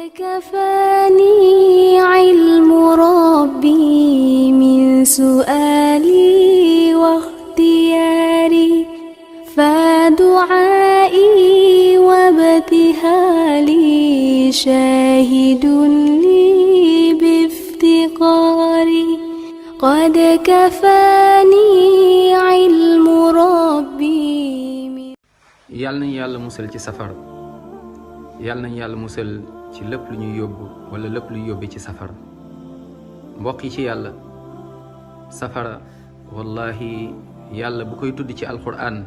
كفاني علم ربي من سؤالي واختياري فدعائي وابتهالي شاهد لي بافتقاري قد كفاني علم ربي من yàlla nañu yàlla musal ci safara yàlla nañu yàlla musal ci lépp lu ñuy yóbbu wala lépp lu yóbbe ci safara mbokk yi ci yàlla safara wallahi yàlla bu koy tudd ci alquran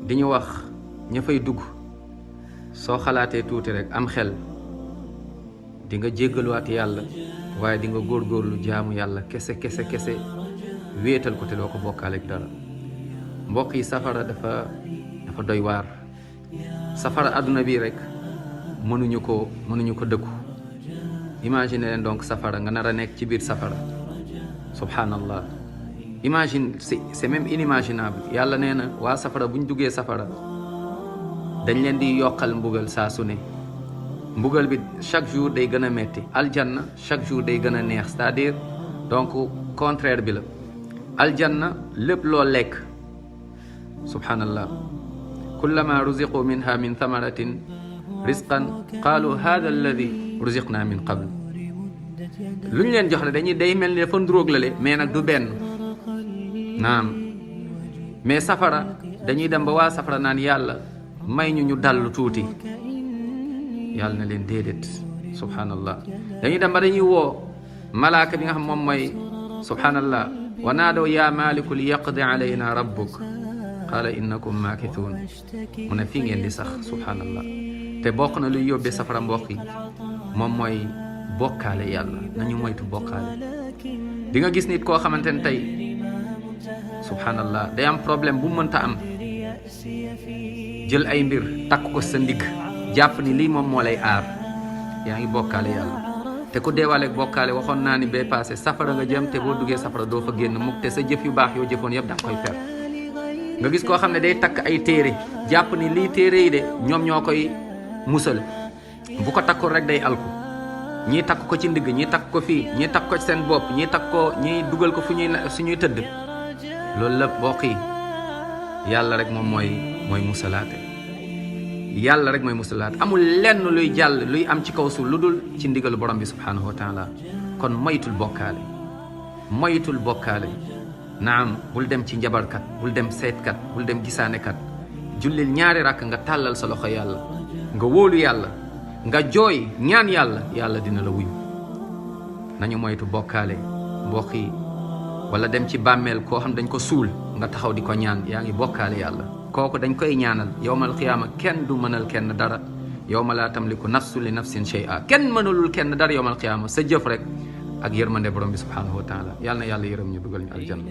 di ñu wax ña fay dugg soo xalaatee tuuti rek am xel di nga jéggaluwaat yàlla waaye di nga góorgóorlu jaamu yàlla kese wéetal ko te doo ko bokkaale ak dara mbokk yi safara dafa doy waar safara àdduna bi rek mënuñu ko dëkku imagine leen donc safara nga nar a nekk ci biir safara subhanallah imagine c'est même inimaginable yàlla nee na waa safara bu ñu duggee safara dañ leen di yokkal mbugal saa su ne mbugal bi chaque jour day gën a metti aljanna chaque jour day gën a neex c'est-à-dire donc contraire bi la aljanna lépp loo lekk subhanallah kullama ruziqu minha min thamaratin rizqan qaalu hada alladi ruziqna min qabl lu ñu leen jox ne dañuy day mel ni dafa nduróog lale mais nag du benn naam mais safara dañuy dem ba waa safara naan yàlla may ñu dallu tuuti yàlla na leen déedéet subhanallah dañuy dem ba dañuy woo malaaka bi nga xam moom mooy subhanallah wa naadaw ya maliku li yaqdi alayna rabbuk qaala innakum maakithuun mu ne fii ngeen di sax subhanallah te bokk na luy yóbbee safara mbokk yi moom mooy bokkaale yàlla nañu moytu bokkaale di nga gis nit koo xamante ne tey subhanallah day am problème bu mënta am jël ay mbir takk ko sa ndigg jàpp ni lii moom moo lay aar yaa ngi bokkaale yàlla te ku deewaaleeg bokkaale waxoon naa ni bee passé safara nga jëm te boo duggee safara doo fa génn mukk te sa jëf yu baax yoo jëfoon yëpp da nga koy per nga gis koo xam ne day takk ay téere jàpp ni lii téere yi de ñoom ñoo koy musal bu ko takkul rek day alku ñii takk ko ci ndigg ñii takk ko fii ñii takk ko ci seen bopp ñii takk ko ñii dugal ko suñuy tëdd loolu lépp bokk yi yàlla rek moom mooy musalaate yàlla rek mooy musalaate amul lenn luy jàll luy am ci kaw suuf lu dul ci ndigalu borom bi subhanahu wa taala kon moytul bokkaale naam bul dem ci njabarkat bul dem seetkat bul dem gisaanekat jullil ñaari rakk nga tàllal sa loxo yàlla nga wóolu yàlla nga jooy ñaan yàlla dina la wuyu nañu moytu bokkaale mbokk yi wala dem ci bàmmeel koo xam dañ ko suul nga taxaw di ko ñaan yaa ngi bokkaale yàlla kooku dañ koy ñaanal yowmal qiyaama kenn du mënal kenn dara yowma laa tamliku nafsun li nafsin shay'a kenn mënalul kenn dara yowmal qiyaama sa jëf rek ak yërmande borom bi subhanahu wa taala yàlla na yàlla yërëm ñu dugal ñu aljanna